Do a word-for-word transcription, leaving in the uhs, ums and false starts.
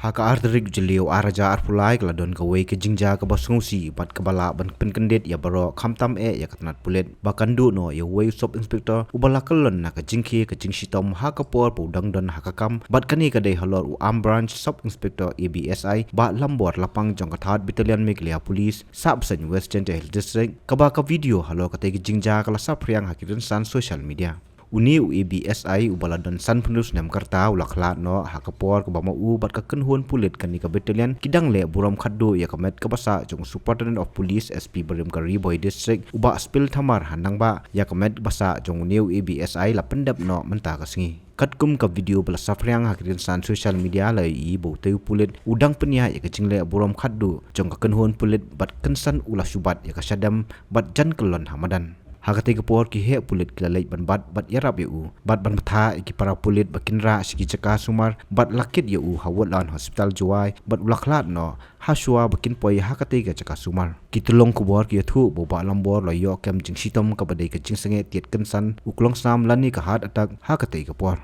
Ha ka ar tarik Jylliew ar hajar arphew lai ka la don kawei ka jingjia kaba sngewsih bad kaba lah ban pynkyndit ïa baroh, khamtam eh ïa ka tnat pulit, ba kan duh noh ïa uwei u sub inspector uba la kyllon na ka jingkhie ka jingshitom ha ka por ba u dang don ha ka kam, bad kane ka dei halor u Armed Branch Sub Inspector A B S I, Bah Lambor Lapang jong ka Third Battalion Meghalaya Police, sah bseiñ West Jaintia Hills District, kaba ka video halor katei ka jingjia ka la saphriang ha ki rynsan social media. Une u A B S I uba la don sanphew snem ka rta u la khlad noh ha ka por kaba ma u bad ka kynhun pulit kane ka battalion ki dang leh burom khatduh ïa ka met kaba sah jong u Superintendent of Police, S P barim ka Ri Bhoi District, u Bah Spil Thamar, ha nangba ïa ka met kaba sah jong une u A B S I la pyndep noh mynta ka sngi. Katkum ka video ba la saphriang ha ki rynsan social media la ïohi ba utei u pulit u dang pynïaid ïa ka jingleh burom khatduh jong ka kynhun pulit bad kynsan u la shu bat ïa ka shadem bad jan kyllon ha madan. Ha katei ka por ki heh pulit ki la leit ban bat bad ïarap ïa u bad ban bthah ïa ki para pulit ba kin rah sha ki jaka sumar bad la kit ïa u ha Woodland Hospital Jowai bad u la khlad noh ha shuwa ba kin poi ha katei ka jaka sumar. Ki tyllong khubor ki ïathuh ba u Bah Lambor u la ïoh kem jingshitom kaba dei ka jingsangeh tied kynsan, u klongsnam lane ka heart attack ha katei ka por.